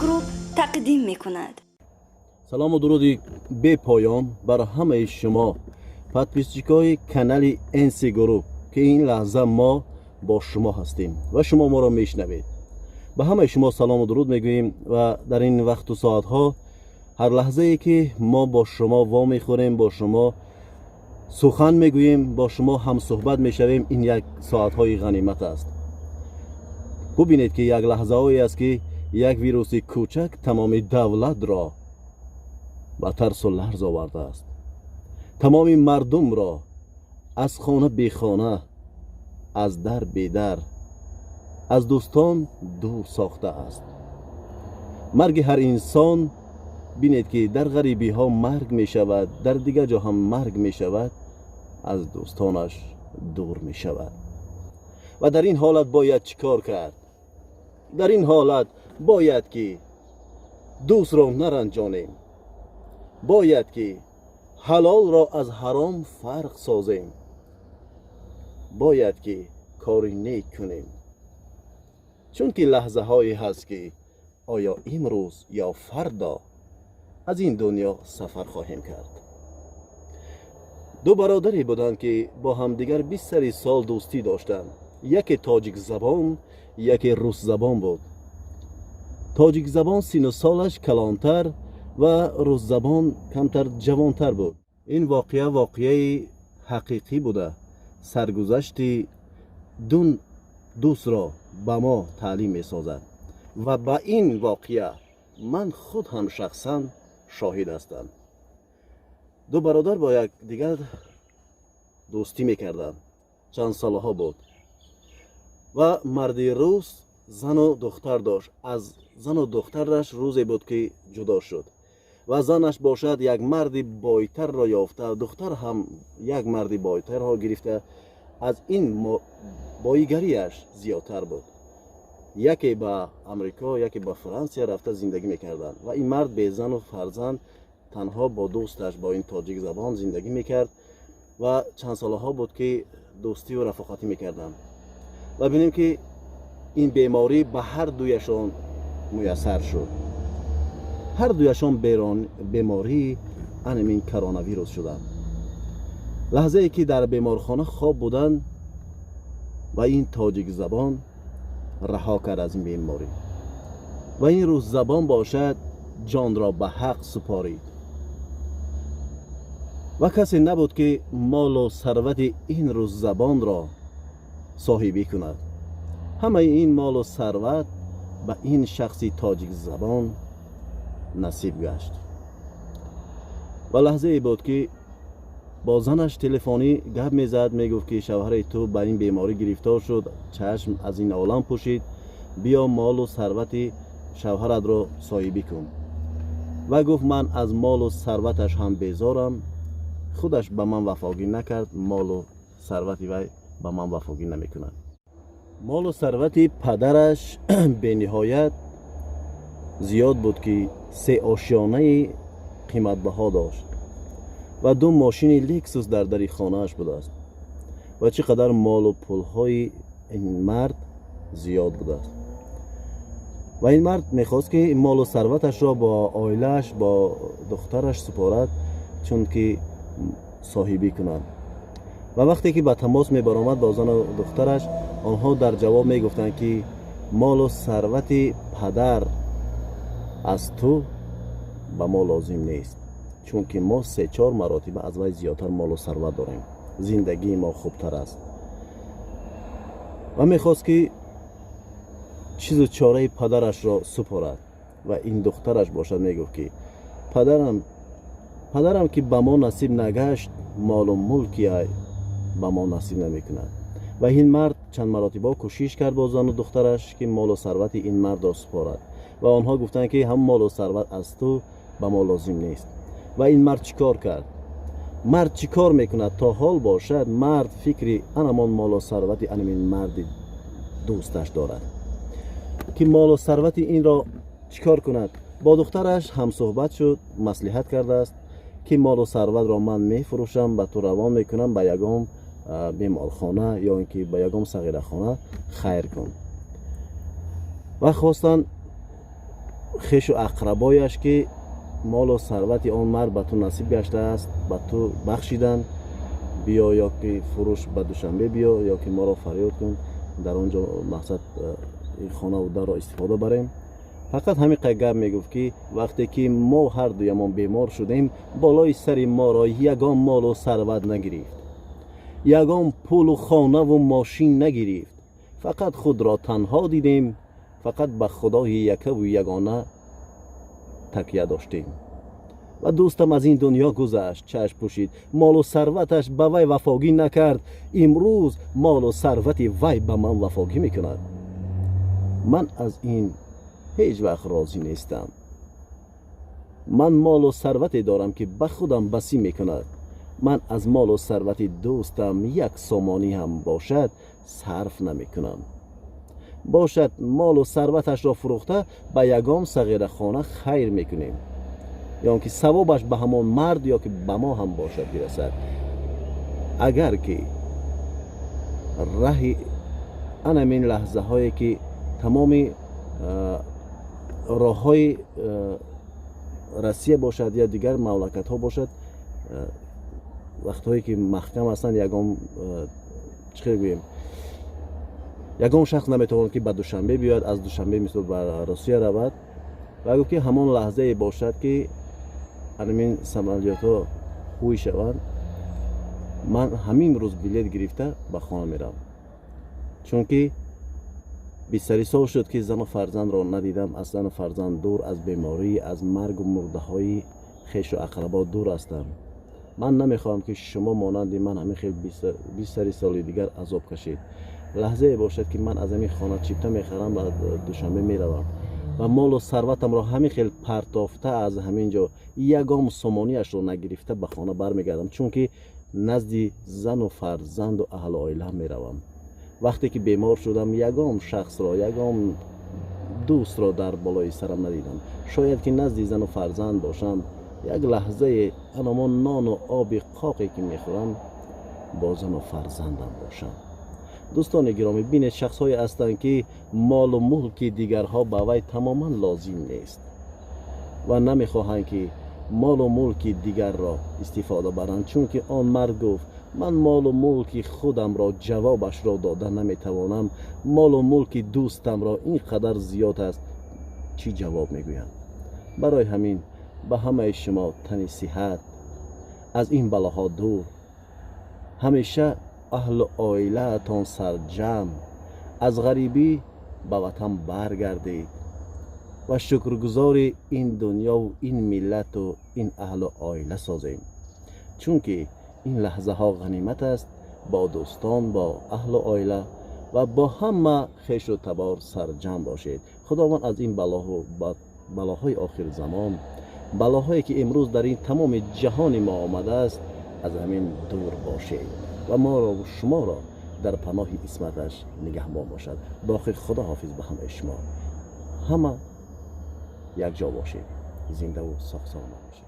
Group тақдим мекунад. Салому дуруди бепоён бар ҳамаи шумо, подписчикои канали NC Group, ки ин лаҳза мо бо шумо ҳастем ва шумо моро мешнавед. Ба ҳамаи шумо салому дуруд мегӯем ва дар ин вақту соатҳо, ҳар лаҳзае ки мо бо шумо вомехӯрем, бо шумо сухан мегӯем, бо шумо ҳамсуҳбат мешавем, ин як соатҳои ғанимат аст. Бубинед, ки як лаҳзаҳое аст, ки як вируси кӯчак тамоми давлатро ба тарсу ларз овардааст, тамоми мардумро аз хона бехона, аз дар бедар, аз дӯстон дур сохтааст. Марги ҳар инсон, бинед, ки дар ғарибиҳо марг мешавад, дар дигар ҷо ҳам марг мешавад, аз дӯстонаш дур мешавад. Ва дар ин ҳолат бояд чӣ кор кард? Дар ин ҳолат бояд ки дӯстро наранҷонем, бояд ки ҳалолро аз ҳаром фарқ созем, бояд ки кори нек кунем, чунки лаҳзаҳое ҳаст, ки оё имрӯз ё фардо аз ин дунё сафар хоҳем кард. Ду бародаре буданд, ки бо ҳамдигар 20 сари сол дӯстӣ доштанд. Яке тоҷикзабон, яке русзабон буд. Тоҷикзабон сину солаш калонтар ва русзабон камтар ҷавонтар буд. Ин воқеа воқеаи ҳақиқӣ буда, саргузашти ду дӯстро ба мо таълим месозад ва ба ин воқеа ман худ ҳам шахсан шоҳид ҳастам. Ду бародар бо якдигар дӯстӣ мекарданд, чанд солаҳо буд ва марди рус зану духтар дошт. Аз зану духтараш рӯзе буд, ки ҷудо шуд ва занаш бошад як марди бойтарро ёфта, духтар ҳам як марди бойтарро гирифта, аз ин боигарияш зиёдтар буд. Яке ба Амрико, яке ба Франсия рафта зиндагӣ мекарданд ва ин мард безану фарзанд танҳо бо дӯсташ, бо ин тоҷик забон зиндагӣ мекард ва чанд солаҳо буд, ки дӯстию рафоқатӣ мекарданд. Ва бинем, ки ин беморӣ ба ҳар дуяшон муяссар шуд. Ҳар дуяшон бемории анамин коронавирус шуданд. Лаҳзае ки дар беморхона хоб буданд ва ин тоҷикзабон раҳо кард аз ин беморӣ ва ин русзабон бошад ҷонро ба ҳақ супорид. Ва касе набуд, ки молу сарвати ин русзабонро соҳибӣ кунад. Ҳамаи ин молу сарват ба ин шахси тоҷикзабон насиб гашт. Ва лаҳзае буд, ки бо занаш телефонӣ гап мезад, мегуфт, ки шавҳари ту ба ин беморӣ гирифтор шуд, чашм аз ин олам пӯшид, биё, молу сарвати шавҳаратро соҳибӣ кун. Ва гуфт: «Ман аз молу сарваташ ҳам безорам. Худаш ба ман вафогӣ накард, молу сарвати вай ба ман вафогӣ намекунад». Молу сарвати падараш бениҳоят зиёд буд, ки се ошёнаи қиматбаҳо дошт ва ду мошини Лексус дар дари хонааш будааст ва чӣ қадар молу пулҳои ин мард зиёд будааст. Ва ин мард мехост, ки молу сарваташро бо оилааш, бо духтараш супорад, чунки соҳибӣ кунад. Ва вақте ки ба тамос мебаромад бо зану духтараш, онҳо дар ҷавоб мегуфтанд, ки молу сарвати падар аз ту ба мо лозим нест, чунки мо се-чор маротиба аз вай зиёдтар молу сарват дорем, зиндагии мо хубтар аст. Ва мехост, ки чизу чораи падарашро супорад. Ва ин духтараш бошад мегуфт, ки падарам ки ба мо насиб нагашт, молу мулки ба мо насиб намекунад. Ва ин мард чанд маротибо кӯшиш кард бо зану духтараш, ки молу сарвати ин мардро супорад ва онҳо гуфтанд, ки ҳам молу сарват аз ту ба мо лозим нест. Ва ин мард чӣ кор кард? Мард чӣ кор мекунад? То ҳол бошад мард фикри анамон молу сарвати анамин марди дӯсташ дорад, ки молу сарвати инро чӣ кор кунад. Бо духтараш ҳамсӯҳбат шуд, маслиҳат кардааст, ки молу сарватро ман мефурӯшам, ба ту равон мекунам, ба ягон беморхона ё ин ки ба ягон сағирахона хайр кун. Ва хостанд. Хешу ақрабояш, ки молу сарвати он мард ба ту насиб гаштааст, ба ту бахшиданд, биё, ё ки фурӯш, ба Душанбе биё, ё ки моро фарёд кун, дар он ҷо мақсад ин хонаву дарро истифода барем. Фақат ҳамин қай гап мегуфт, ки вақте ки мо ҳардуямон бемор шудем, болои сари моро ягон молу сарват нагирифт, ягон пулу хонаву мошин нагирифт. Фақат худро танҳо дидем, фақат ба Худои якаву ягона такя доштем. Ва дӯстам аз ин дунё гузашт, чашм пӯшид. Молу сарваташ ба вай вафогӣ накард. Имрӯз молу сарвати вай ба ман вафогӣ мекунад. Ман аз ин ҳеҷ вақт розӣ нестам. Ман молу сарвате дорам, ки ба худам басӣ мекунад. Ман аз молу сарвати дӯстам як сомонӣ ҳам бошад, сарф намекунам. Бошад, молу сарваташро фурӯхта, ба ягон сағирахона хайр мекунем, ё он ки савобаш ба ҳамон мард ё ки ба мо ҳам бошад, бирасад. Агар ки раҳи анамин лаҳзаҳое, ки тамоми роҳҳои Россия бошад ё дигар мамлакатҳо бошад, вақтҳое ки маҳкам ҳастанд, ягон, чӣ хел гӯем, ягон шахс наметавонад, ки ба Душанбе биёяд, аз Душанбе мисол ба Русия равад. Ва гуфт, ки ҳамон лаҳзае бошад, ки анамин самолётҳо ҳуй шаванд, ман ҳамин рӯз билет гирифта ба хона меравам, чунки 23 сол шуд, ки зану фарзандро надидам. Аз зану фарзанд дур, аз беморӣ, аз маргу мурдаҳои хешу ақрабо дур ҳастам. Ман намехоҳам, ки шумо монанди ман ҳамин хел 23 соли дигар азоб кашед. Лаҳзае бошад, ки ман аз ҳамин хона чипта мехарам, ба Душанбе меравам ва молу сарватамро ҳамин хел партофта, аз ҳамин ҷо ягон сомониашро нагирифта, ба хона бармегардам, чунки назди зану фарзанду аҳлу оилаам меравам. Вақте ки бемор шудам, ягон шахсро, ягон дӯстро дар болои сарам надидам. Шояд ки назди зану фарзанд бошам, як лаҳзае анамон нону оби қоқе ки мехӯрам, бо зану фарзандам бошам. Дӯстони гиромӣ, бинед, шахсҳое ҳастанд, ки молу мулки дигарҳо ба вай тамоман лозим нест ва намехоҳанд, ки молу мулки дигарро истифода баранд, чунки он мард гуфт: «Ман молу мулки худамро ҷавобашро дода наметавонам, молу мулки дӯстамро ин қадар зиёд аст, чӣ ҷавоб мегӯям?» Барои ҳамин ба ҳамаи шумо тани сиҳат, аз ин балоҳо дур, ҳамеша аҳлу оилаатон сарҷамъ, аз ғарибӣ ба ватан баргардед ва шукргузори ин дунёву ин миллату ин аҳлу оила созем, чунки ин лаҳзаҳо ғанимат аст. Бо дӯстон, бо аҳлу оила ва бо ҳама хешу табор сарҷамъ бошед. Худованд аз ин балоҳу балоҳои охирзамон, балоҳое ки имрӯз дар ин тамоми ҷаҳони мо омадааст, аз ҳамин дур бошед ва моро шуморо дар паноҳи исматаш нигаҳбон бошад. Боқӣ худо ҳофиз ба ҳамаи шумо. Ҳама якҷо бошед, зиндаву соғ саломат бошед.